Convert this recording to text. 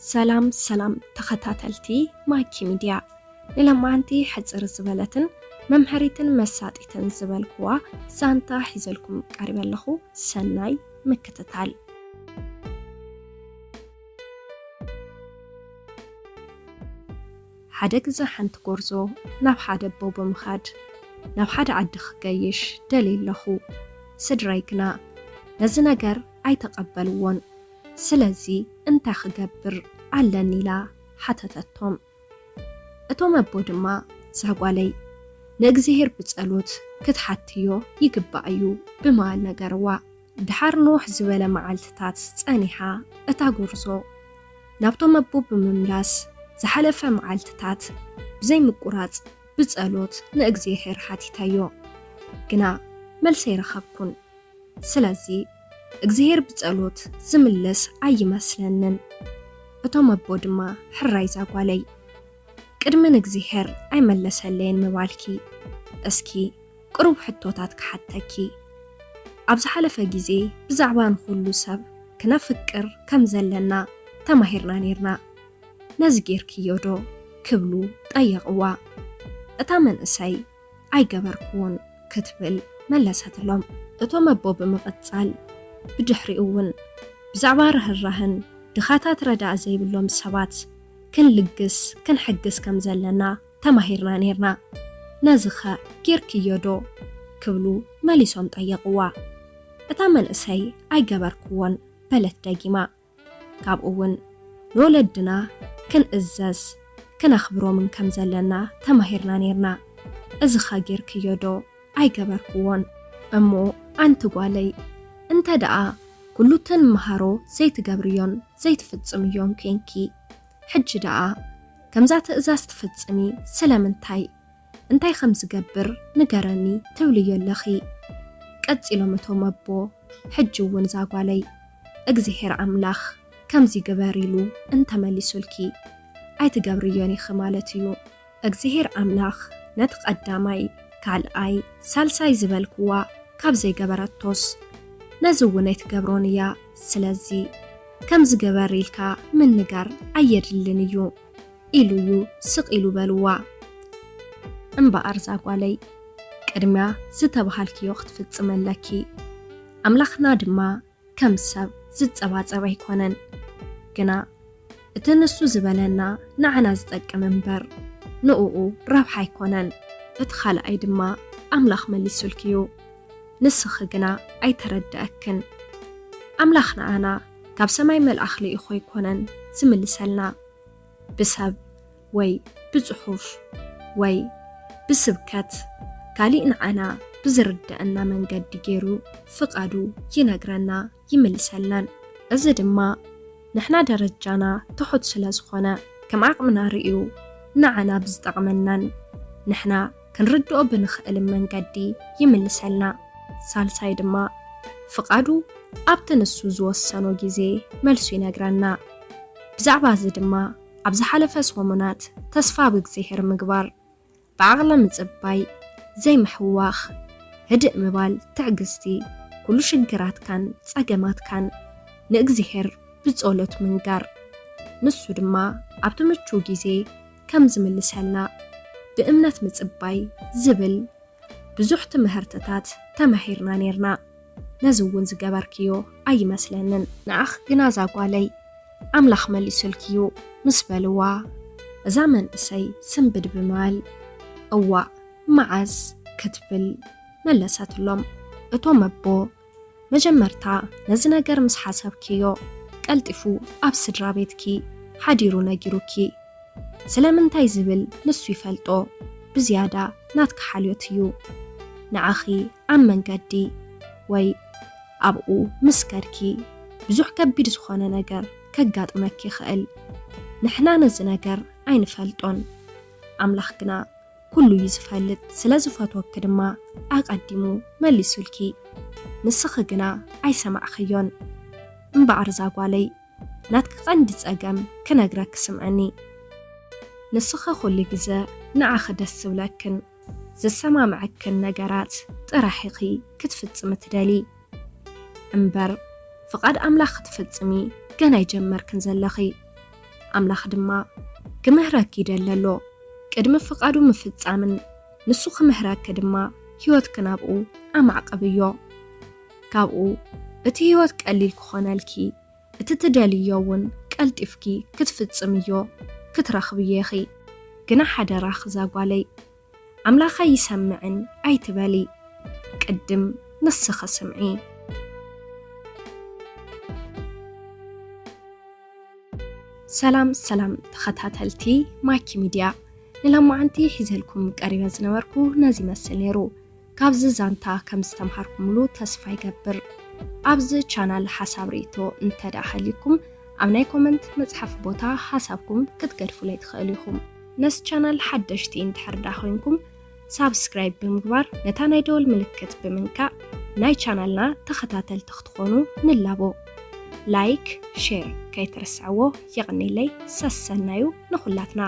ሰላም ሰላም ተኸታተልቲ ማኪ ሚድያ፣ ንለማዓንቲ ሕጽር ዝበለትን መምሃሪትን መሳጢትን ዝበልኩዋ ዛንታ ሒዘልኩም ቀሪበ ኣለኹ። ሰናይ ምክትታል። ሓደ ግዘ ሓንቲ ጎርዞ ናብ ሓደ ኣቦ ብምኻድ፣ ናብ ሓደ ዓዲ ክገይሽ ደልየ ኣለኹ፣ ስድራይ ግና ነዚ ነገር ኣይተቐበልዎን፣ ስለዚ እንታይ ክገብር ኣለኒ ኢላ ሓተተቶም። እቶም ኣቦ ድማ፣ እዛ ጓለይ ንእግዚሄር ብጸሎት ክትሓትዮ ይግባእ እዩ ብምባል ነገርዋ። ድሓር ንውሕ ዝበለ መዓልትታት ጸኒሓ እታ ጎርዞ ናብቶም ኣቦ ብምምላስ ዝሓለፈ መዓልትታት ብዘይምቁራጽ ብጸሎት ንእግዚሄር ሓቲታዮ፣ ግና መልሲ ኣይረኸብኩን። ስለዚ እግዚኣብሔር ብጸሎት ዝምልስ ኣይመስለንን። እቶም ኣቦ ድማ ሕራይ እዛ ጓለይ ቅድሚ ንእግዚሔር ኣይመለሰለይን ምባልኪ፣ እስኪ ቅሩብ ሕቶታት ክሓተኪ። ኣብ ዝሓለፈ ግዜ ብዛዕባ ንኹሉ ሰብ ክነፍቅር ከም ዘለና ተማሂርና ኔርና። ነዚ ጌርክዮ ዶ? ክብሉ ጠየቕዋ። እታ መንእሰይ ኣይገበርክዎን ክትብል መለሰትሎም። እቶም ኣቦ ብምቕጻል ብድሕሪኡ እውን ብዛዕባ ርህራህን ድኻታት ረዳእ ዘይብሎም ሰባት ክንልግስ ክንሕግዝ ከም ዘለና ተማሂርና ኔርና። ነዚኸ ጌርክዮ ዶ? ክብሉ መሊሶም ጠየቕዋ። እታ መንእሰይ ኣይገበርክዎን በለት ደጊማ። ካብኡ እውን ንወለድና ክንእዘዝ ክነኽብሮምን ከም ዘለና ተማሂርና ኔርና። እዚኸ ጌርክዮ ዶ? ኣይገበርክዎን። እሞ ኣንቲ ጓለይ፣ እንተ ደኣ ኩሉ እቲ ንመሃሮ ዘይትገብርዮን ዘይትፍጽምዮን ኴንኪ፣ ሕጂ ደኣ ከምዛ ትእዛዝ ትፍጽሚ ስለምንታይ? እንታይ ከም ዝገብር ንገረኒ ትብልዮ ኣለኺ። ቀጺሎም እቶም ኣቦ፣ ሕጂ እውን እዛ ጓለይ እግዚኣብሔር ኣምላኽ ከምዚ ግበር ኢሉ እንተመሊሱልኪ ኣይትገብርዮን ኢኺ ማለት እዩ። እግዚኣብሔር ኣምላኽ ነቲ ቀዳማይ፣ ካልኣይ፣ ሳልሳይ ዝበልክዋ ካብ ዘይገበረቶስ ነዚ እውን ኣይትገብሮን እያ። ስለዚ ከምዚ ግበር ኢልካ ምንጋር ኣየድልን እዩ። ኢሉ እዩ ስቕ ኢሉ በልዋ። እምበኣር እዛ ጓለይ፣ ቅድሚያ ዝተባሃልክዮ ክትፍጽሚ ኣለኪ። ኣምላኽና ድማ ከም ሰብ ዝጸባጸብ ኣይኮነን። ግና እቲ ንሱ ዝበለና ንዓና ዝጠቅም እምበር ንእኡ ረብሓ ኣይኮነን። እቲ ካልኣይ ድማ ኣምላኽ መሊሱልኪ እዩ። ንስኺ ግና ኣይተረድኣክን። ኣምላኽ ንዓና ካብ ሰማይ መልኣኽ ልኢኹ ኣይኮነን ዝምልሰልና። ብሰብ ወይ ብጽሑፍ ወይ ብስብከት ካሊእ ንዓና ብዝርድኣና መንገዲ ገይሩ ፍቓዱ ይነግረና ይምልሰልናን። እዚ ድማ ንሕና ደረጃና ትሑት ስለ ዝኾነ ከም ዓቕምና ርእዩ ንዓና ብዝጠቕመናን ንሕና ክንርድኦ ብንኽእልን መንገዲ ይምልሰልና። ሳልሳይ ድማ ፍቓዱ ኣብቲ ንሱ ዝወሰኖ ግዜ መልሱ ይነግረና። ብዛዕባ እዚ ድማ ኣብ ዝሓለፈ ሰሙናት ተስፋ ብእግዚኣብሔር ምግባር፣ ብዓቕሊ ምጽባይ፣ ዘይምሕዋኽ፣ ህድእ ምባል፣ ትዕግስቲ፣ ኩሉ ሽግራትካን ጸገማትካን ንእግዚኣብሔር ብጸሎት ምንጋር፣ ንሱ ድማ ኣብቲ ምቹው ግዜ ከም ዝምልሰልና ብእምነት ምጽባይ ዝብል ብዙሕ ትምህርትታት ተማሂርና ኔርና። ነዚ እውን ዝገበርክዮ ኣይመስለንን። ንዓኺ ግና እዛ ጓለይ ኣምላኽ መሊሱልኪ እዩ ምስ በልዋ፣ እዛ መንእሰይ ስንብድ ብምባል፣ እዋእ መዓስ ክትብል መለሰትሎም። እቶም ኣቦ መጀመርታ ነዚ ነገር ምስ ሓሰብክዮ ቀልጢፉ ኣብ ስድራ ቤትኪ ሓዲሩ ነጊሩኪ። ስለምንታይ ዝብል ንሱ ይፈልጦ፣ ብዝያዳ ናትኪ ሓልዮት እዩ። ንዓኺ ኣብ መንገዲ ወይ ኣብኡ ምስ ከድኪ ብዙሕ ከቢድ ዝኾነ ነገር ከጋጥመኪ ይኽእል። ንሕና ነዚ ነገር ኣይንፈልጦን። ኣምላኽ ግና ኩሉ እዩ ዝፈልጥ፣ ስለ ዝፈትወኪ ድማ ኣቐዲሙ መሊሱልኪ። ንስኺ ግና ኣይሰማዕኽዮን። እምበኣር እዛ ጓለይ ናትኪ ቀንዲ ጸገም ክነግረኪ ስምዕኒ። ንስኺ ኩሉ ግዘ ንዓኺ ደስ ዝብለክን ዝሰማምዐክን ነገራት ጥራሕ ኢኺ ክትፍጽሚ ትደሊ። እምበር ፍቓድ ኣምላኽ ክትፍጽሚ ገና ኣይጀመርክን ዘለኺ። ኣምላኽ ድማ ክምህረኪ ይደሊ ኣሎ። ቅድሚ ፍቓዱ ምፍጻምን ንሱ ክምህረኪ ድማ ህይወትኪ ናብኡ ኣማዕቕብዮ። ካብኡ እቲ ህይወት ቀሊል ክኾነልኪ፣ እቲ ትደልዮ እውን ቀልጢፍኪ ክትፍጽምዮ ክትረኽብዮ ኢኺ። ግና ሓደራኺ እዛ ጓለይ፣ ኣምላኽ ኣይሰምዕን ኣይትበሊ፣ ቅድም ንስኺ ስምዒ። ሰላም ሰላም ተኸታተልቲ ማኪ ሚድያ፣ ንሎማዓንቲ ሒዘልኩም ቀሪበ ዝነበርኩ ነዚ ይመስል ነይሩ። ካብዚ ዛንታ ከም ዝተምሃርኩምሉ ተስፋ ይገብር። ኣብዚ ቻናል ሓሳብ ርእይቶ እንተ ደኣ ሃልዩኩም፣ ኣብ ናይ ኮመንት መጽሓፊ ቦታ ሓሳብኩም ክትገድፉለይ ትኽእሉ ኢኹም። ነዚ ቻናል ሓደሽቲ እንድሕር ደኣ ኮይንኩም፣ ሳብስክራይብ ብምግባር ነታ ናይ ደወል ምልክት ብምንካእ ናይ ቻናልና ተኸታተልቲ ክትኾኑ ንላቦ። ላይክ፣ ሼር ከይትርስዕዎ። የቐንየለይ። ሰሰናዩ ንኹላትና።